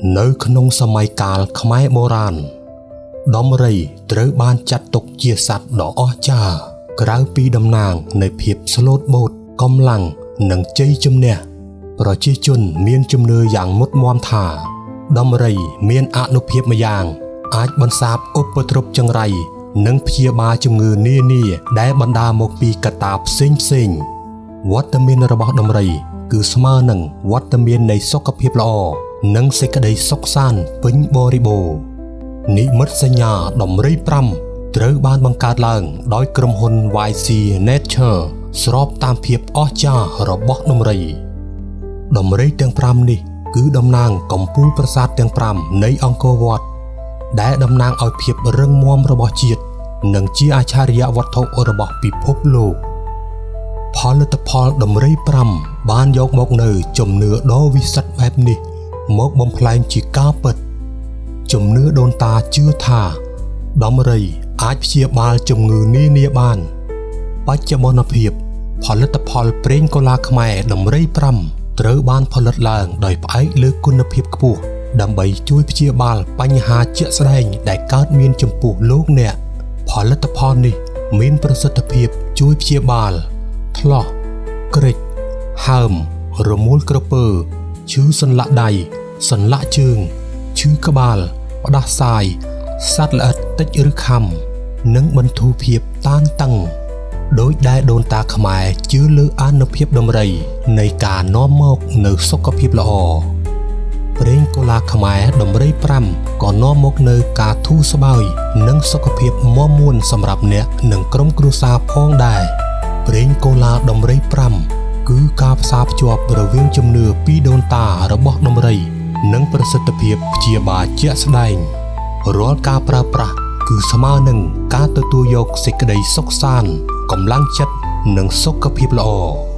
នៅក្នុងសម័យកាលខ្មែរបុរាណដំរីត្រូវបានចាត់ទុកជាសត្វដ៏អស្ចារ្យក្រៅពីតំណាងនៃភាពស្លូតបូតកម្លាំងនិងជ័យជំនះប្រជាជនមានជំនឿយ៉ាងមុតមមថាដំរីមានអានុភាពម្យ៉ាងអាចបន្សាបឧបទ្រពចង្រៃនិងព្យាបាលជំងឺនានាដែលបណ្ដាលមកពីកត្តាផ្សេងផ្សេងៗវត្តមានរបស់ដំរីគឺស្មើនឹងវត្តមាននៃសុខភាពល្អនិងសេចក្តីសុខសាន្តពេញបរិបូរណ៍និមិត្តសញ្ញាដំរី5ត្រូវបានបង្កើតឡើងដោយក្រុមហ៊ុន YC Nature ស្របតាមភាពអស្ចារ្យរបស់ដំរី ដំរីទាំង5នេះគឺតំណាងកំពូលប្រាសាទទាំង5នៃអង្គរវត្តដែលតំណាងឲ្យភាពរឹងមាំរបស់ជាតិនិងជាអច្ឆរិយវត្ថុរបស់ពិភពលោក ផលិតផលដំរី5បានយកមកនៅជំនឿដ៏វិសិទ្ធបែបនេះ មកបំផ្លែងជាការពិត ជំនឿដូនតាជឿថាដំរីអាចព្យាបាលជំងឺនានាបាន បច្ចុប្បន្នភាព ផលិតផលប្រេងកូឡាខ្មែរដំរី5ត្រូវបានផលិតឡើងដោយផ្អែកលើគុណភាពខ្ពស់ដើម្បីជួយព្យាបាលបញ្ហាជាក់ស្ដែងដែលកើតមានចំពោះលោកអ្នក ផលិតផលនេះមានប្រសិទ្ធភាពជួយព្យាបាល ថ្លោះក្រិចហើមរមួលក្រពើឈឺសន្លាក់ដៃសន្លាក់ជើងឈឺក្បាលផ្ដាសាយសត្វល្អិតតិចឬខាំ និងបន្ធូរភាពតានតឹងដោយដែលដូនតាខ្មែរជឿលើអានុភាពដំរីនៃការនាំមកនូវសុខភាពល្អ ប្រេងកូឡាខ្មែរដំរី5ក៏នាំមកនូវការធូរស្បើយនិងសុខភាពមាំមួនសម្រាប់អ្នកនិងក្រុមគ្រួសារផងដែរប្រេងកូឡាដំរី5គឺការផ្សារភ្ជាប់រវាងជំនឿពីដូនតារបស់ដំរី និងប្រសិទ្ធភាពព្យាបាលជាក់ស្ដែងរាល់ការប្រើប្រាស់គឺស្មើនឹងការទទួលយកសេចក្តីសុខសាន្តកម្លាំងចិត្តនិងសុខភាពល្អ។